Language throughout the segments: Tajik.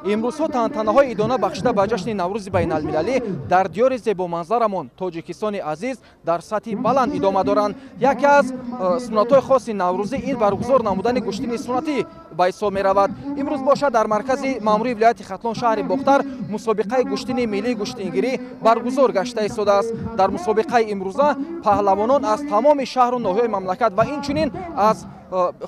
Имрӯзҳо тантанаҳои идона бахшида ба ҷашни Наврӯзи байналмилалӣ дар диёри зебоманзарамон Тоҷикистони азиз дар сатҳи баланд идома доранд. Яке аз суннатҳои хоси наврӯзӣ ин баргузор намудани гӯштини суннатӣ ба ҳисоб меравад. Имрӯз бошад дар маркази маъмурии вилояти Хатлон шаҳри Бохтар мусобиқаи гӯштини миллии гӯштингирӣ баргузор гашта истодааст. Дар мусобиқаи имрӯза паҳлавонон аз тамоми шаҳру ноҳияи мамлакат ва инчунин аз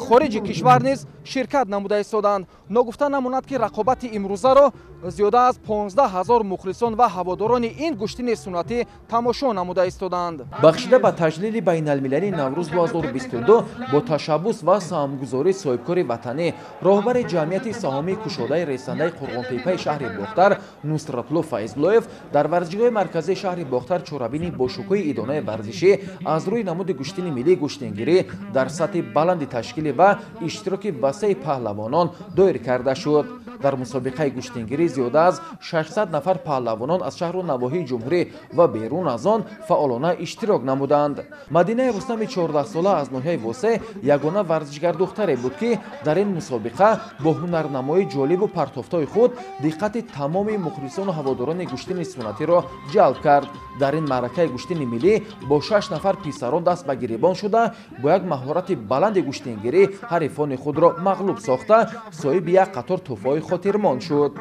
хориҷи кишвар низ ширкат намуда истоданд. Ногуфта намонад, ки рақобати имрӯзаро зиёда аз 15 ҳазор мухлисон ва ҳаводорони ин гӯштини суннатӣ тамошо намуда истоданд. Бахшида ба таҷлили байналмилалии Наврӯз 2022 бо ташаббус ва саҳмгузории соҳибкори ватанӣ, роҳбари ҷамъияти саҳомии кушодаи ресандаи Қурғонтеппаи шаҳри Бохтар Нусратло Файзлоев дар варзишгоҳи марказии шаҳри Бохтар чорабини бошукӯҳи идонаи варзишӣ аз рӯи намуди гӯштини миллии гӯштингирӣ дар сатҳи баланди ташкилӣ ва иштироки васеи паҳлавонон доир карда шуд. Дар мусобиқаи гӯштингирӣ зиёда аз 600 нафар паҳлавонон аз шаҳру навоҳии ҷумҳурӣ ва берун аз он фаъолона иштирок намуданд. Мадинаи Рустами 14сола аз ноҳияи Восе ягона варзишгардухтаре буд, ки дар ин мусобиқа бо ҳунарнамоии ҷолибу партофтҳои худ диққати тамоми мухлисону ҳаводорони гӯштини суннатиро ҷалб кард. Дар ин маъракаи гӯштини миллӣ бо 6 нафар писарон даст ба гиребон шуда, бо як маҳорати баланди гӯштингирӣ ҳарифони худро мағлуб сохта, соҳиби як қатор тӯҳфаҳои хотирмон шуд.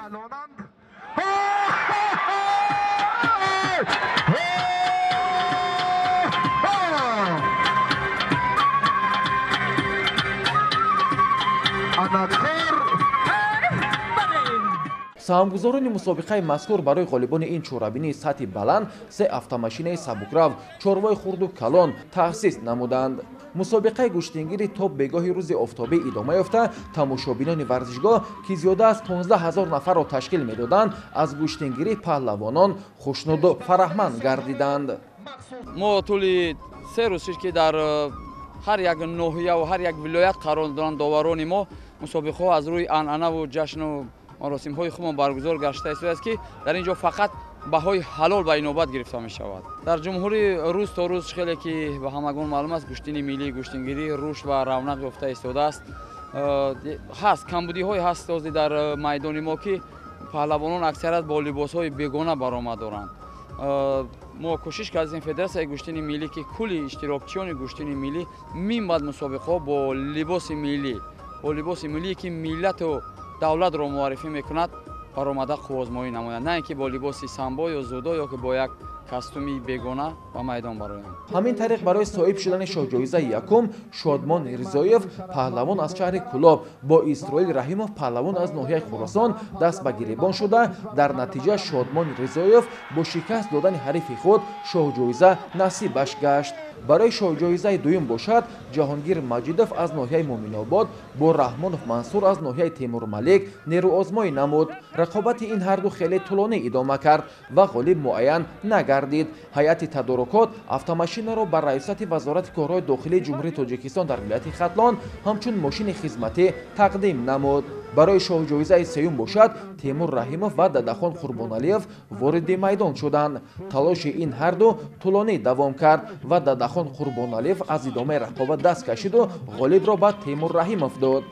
Саҳмгузорони мусобиқаи мазкур барои ғолибони ин чорабинии сатҳи баланд 3 автомашинаи сабукрав, чорвои хурду калон таъсис намуданд. Мусобиқаи гӯштингирӣ то бегоҳи рӯзи офтобӣ идома ёфта, тамошобинони варзишгоҳ, ки зиёда аз 15 ҳазор нафарро ташкил медоданд, аз гӯштингирии паҳлавонон хушнуду фараҳманд гардиданд. Мо тӯли 3 рӯз шуд, ки дар ҳар як ноҳия ва ҳар як вилоят қарор доранд доварони мо. Мусобиқаҳо аз рӯи анъанаву ҷашну маросимҳои худмон баргузор гашта истодааст, ки дар ин ҷо фақат баҳои ҳалол ба инобат гирифта мешавад. Дар ҷумҳурӣ рӯз то рӯз, хеле ки ба ҳамагон маълум аст, гӯштини миллии гӯштингирӣ рушд ва равнақ ёфта истодааст. Ҳаст камбудиҳое ҳаст ози дар майдони мо, ки паҳлавонон аксарият бо либосҳои бегона баромад доранд. Мо кӯшиш кардем федератсияи гӯштини миллӣ, ки кулли иштирокчиёни гӯштини миллӣ минбаъд мусобиқаҳо бо либоси миллӣ, бо либоси миллие, ки миллату давлатро муаррифӣ мекунад, баромада қуввозмоӣ намоянд, на ин ки бо либоси самбо ё зудо ё ки бо як костюми бегона ба майдон бароянд. Ҳамин тариқ барои соҳиб шудани шоҳҷоизаи якум Шодмон Ризоев, паҳлавон аз шаҳри Кулоб, бо Исроил Раҳимов, паҳлавон аз ноҳияи Хуросон даст ба гиребон шуда, дар натиҷа Шодмон Ризоев бо шикаст додани ҳарифи худ шоҳҷоиза насибаш гашт. Барои шоҳҷоизаи дуюм бошад Ҷаҳонгир Маҷидов аз ноҳияи Муъминобод бо Раҳмонов Мансур аз ноҳияи Темурмалик нерӯозмоӣ намуд. Рақобати ин ҳарду хеле тӯлонӣ идома кард ва ғолиб муайян нагардид. Ҳайати тадорукот автомашинаро ба раёсати Вазорати корҳои дохилии Ҷумҳурии Тоҷикистон дар вилояти Хатлон ҳамчун мошини хизматӣ тақдим намуд. Барои шоҳҷоизаи сеюм бошад Темур Раҳимов ва Дадахон Қурбоналиев вориди майдон шуданд. Талоши ин ҳарду тӯлонӣ давом кард ва Дадахон Қурбоналиев аз идомаи рақобат даст кашиду ғолибро ба Темур Раҳимов дод.